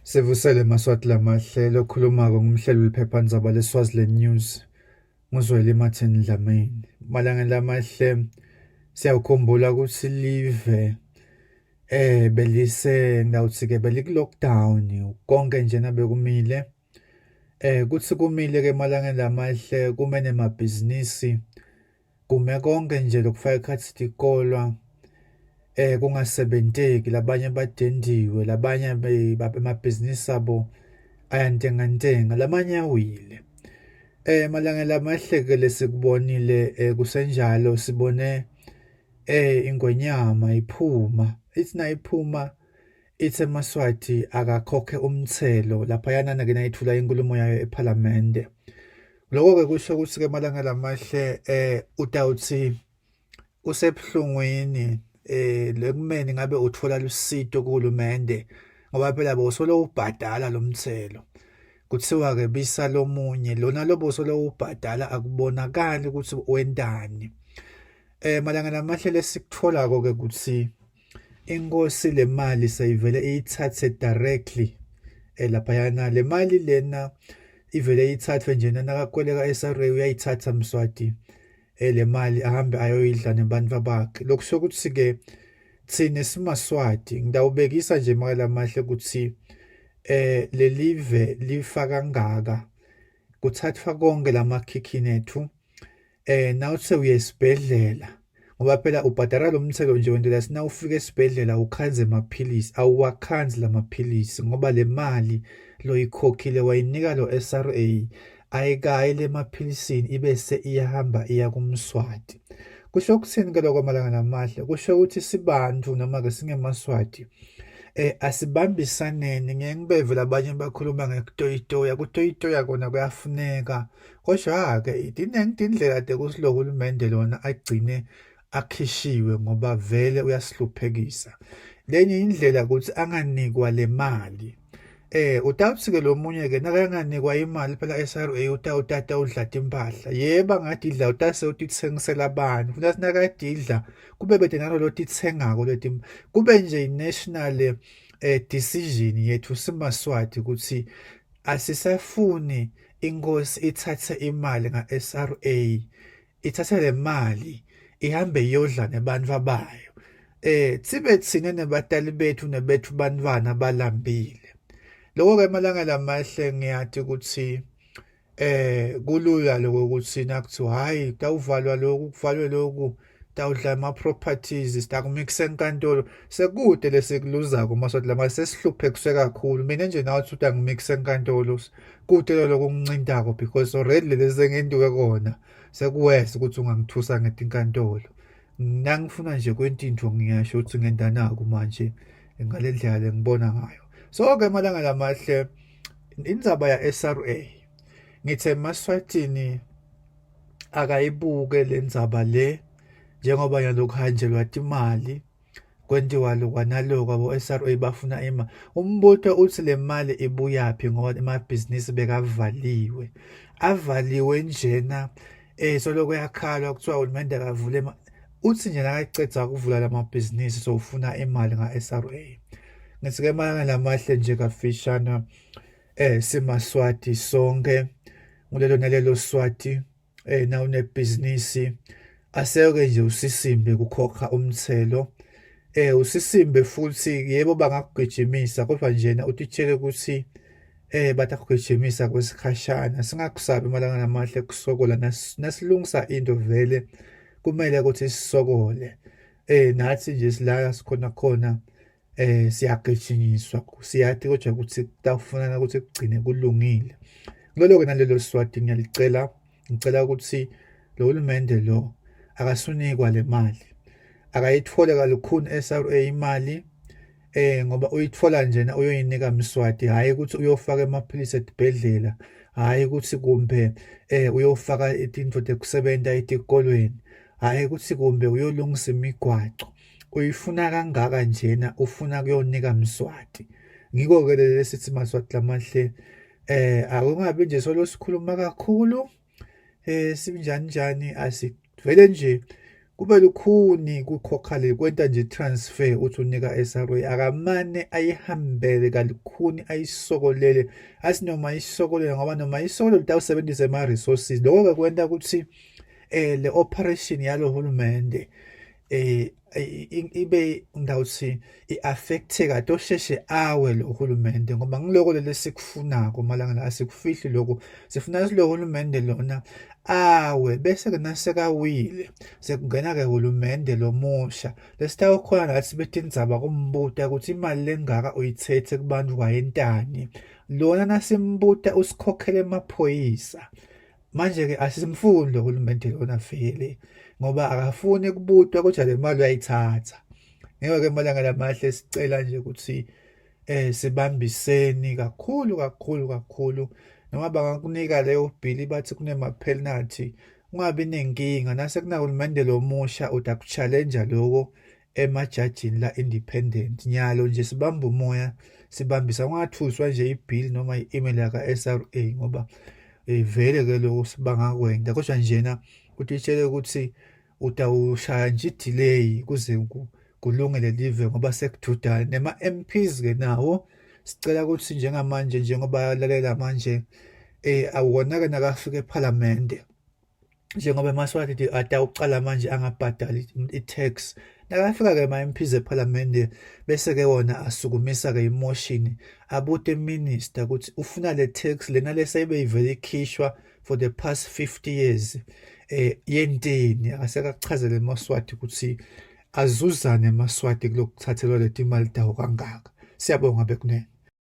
Sivusele Maswati Lamahle lokhulumako ngumhleli weliphephandzaba leSwaziland News nguZweli Martin Dlamini. Malangeni lamahle siyawukhumbula kutsi live belise ngitawutsi-ke beliku-lockdown konke njena bekumile. Kutsi kumile-ke emalangeni lamahle kume nemabhizinisi Kume konke nje lokufaka ekhatsi tikolwa kungasebenteki, labanye badendiwe, labanye emabhizinisi abo ayantengantenga, lamanye awile. Emalangeni lamahle-ke lesikubonile kusenjalo sibone ingwenyama iphuma, itsi nayiphuma itsi emaSwati akakhokhe umtselo laphayana-ke nayetfula inkhulumo yayo ephalamende. Loko-ke kusho ukuthi-ke emalanga lamahle utawutsi usebuhlungwini lekumeni ngabe utfola lusito kuhulumende ngoba phela bowusolo ubhadala lo mthelo. Kuthiwa-ke bisa lomunye lona lo bowusolo ubhadala akubonakali ukuthi wentani. Malanga lamahle lesikutfolako-ke kutsi Inkosi le mali seyivele iyithathe directly laphayana. Le mali lena ivele ithathwe nje nakakweleka SRA uyayithatha Mswati le mali ahambe ayoyidla nebantfu bakhe. Lokusho ukuthi-ke thina simaSwati ngitawubekisa nje maka lamahle ukuthi lelive lifa kangaka kuthathwa konke lamakhikhini ethu Nawuthe uya esibhedlela ngoba phela ubhadala lo mthelo nje wentela sina ufika esibhedlela ukhandze emaphilisi awuwakhandzi lamaphilisi ngoba le mali loyikhokhile wayinika lo SRA ayikayi lemaphilisini ibese iyahamba iya kuMswati. Kusho ukuthini ke lokho malanga namahle? Kusho ukuthi sibantu noma ke singemaswati asibambisaneni ngeke ngibeve labanye bakhuluma ngekutoyitoya kutoyitoya kona kuyafuneka Kodwa-ke tiningi tindlela tekutsi lo hulumende lona agcine akhishiwe ngoba vele uyasihluphekisa. Lenye indlela kutsi anganikwa le mali. Utawutsi-ke lo munye-ke nakanganikwa imali phela SRA utawutata udla timpahla. Yebo angadidla utase utitsengisela bani. Funa sinakadidla kube bete nalo lotitsengako leti kube nje i-national decision yethu simaSwati kutsi asisafuni Inkosi ithathe imali nga-SRA, ithathe le mali ihambe iyodla nebantfu bayo. Sibe thina nebatali bethu nebethu bantfwana balambile. Loko-ke emalanga lamahle ngiyati ukuthi kulula lokho ukuthi nakuthiwa hhayi kutawuvalwa lokhu kuvalwe lokhu tawudla ama-properties sitakumikisa enkantolo sekude lesikuluzako maswati lama sesihluphekiswe kakhulu mina nje nawe uthi utangimikisa enkantolo kude loko kungincintako because already lesi sengintuke kona sekuwese ukuthi ungangithusa ngetinkantolo nangifuna nje kwenta intfo ngiyasho ukuthi ngenta naku manje ngale ndlela lengibona ngayo so-ke emalanga lamahle indzaba ya-SRA ngithe emaswatini akayibuke le ndzaba le njengoba nyalo kuhanjelwa timali kwentiwa lokwa nalokwa bo-SRA bafuna imali umbuto uthi le mali ibuyaphi ngoba emabhizinisi bekavaliwe avaliwe njena soloko yakhalwa kuthiwa uhulumende akavule uthi nje nakaceda ukuvula lamabhizinisi sowufuna imali nga-SRA ngithi ke malanga lamahle nje kafishana simaswati sonke ngulelo nalelo swati nawunebhizinisi aseke nje usisimbe kukhokha umthelo usisimbe futhi yebo bangakugijimisa kodwa njena utitshele ukuthi batakugijimisa kwesikhashana singakusabi emalanga namahle kusokola nasilungisa into vele kumele ukuthi sisokole nathi nje silala sikhona khona siyagijinyiswa siyati kodwa ukuthi kutawufunana ukuthi kugcine kulungile kulolo-ke nalelo swati ngiyalicela ngicela ukuthi lo hulumende lo akasunikwa le mali akayithole kalukhuni SRA imali ngoba uyithola njena uyoyinika Mswati hhayi ukuthi uyofaka emaphilisi etibhedlela hhayi ukuthi kumbe uyofaka tintfo tekusebenta etikolweni hhayi ukuthi kumbe uyolungisa imigwaco uyifuna kangaka njena ufuna kuyonika Mswati ngiko-ke leli sithi Maswati lamahle akungabi nje solo sikhuluma kakhulu sinjani njani asivele nje. Kube lukhuni kukhokha le kwenta nje transfer uthi unika SRA akamane ayihambele kalukhuni ayisokolele athi noma ayisokolele ngoba noma ayisokolele utawusebenzisa ama resources lokho ke kwenta ukuthi eh le operation yalo hulumende eh ibe ngawuthi i-affecteka tosheshe awe lo hulumende ngoba ngiloko leli sikufunako malanga la asikufihli lokho sifuna silo hulumende lona awe bese ke nasekawile sekungena ke hulumende lomusha lesitawukhona nathi betindzaba kumbuta ukuthi imali lengaka uyithethe kubantu wayentani lona nasimbuta usikhokhele emaphoyisa Manje-ke asimfuni lo hulumende lona vele ngoba akafuni kubutwa kodwa le mali uyayithatha. Ngeke-ke emalanga lamahle sicela nje ukuthi eh sibambiseni kakhulu kakhulu kakhulu noma bangakunika leyo bhili bathi kunema-penalty ungabi nenkinga nase kunahulumende lomusha utaku-challenge loko emajajini la independent nyalo nje sibamba umoya sibambisa ungathuswa nje ibill noma i-email yaka SRA ngoba eh, vele ke lokho sibangakwenda kodwa njena utitshele ukuthi utawushaya nje i-delay kuze kulungele live ngoba sekududane nema-MPs ke nawo sicela ukuthi njengamanje njengoba lalela manje eh awona ke nakafika ePhalamende njengoba emaswati atawucala manje angabhadali i-tax nakafika-ke ma-MPs ephalamende bese-ke wona asukumisa-ke imotion abute minister ukuthi ufuna le tax lena leseyibe ivele ikhishwa for the past 50 years eh yentini akasekakuchazele emaswati ukuthi azuzane emaswati kulokuthathelwa leti mali tawo kangaka siyabonga bekunene.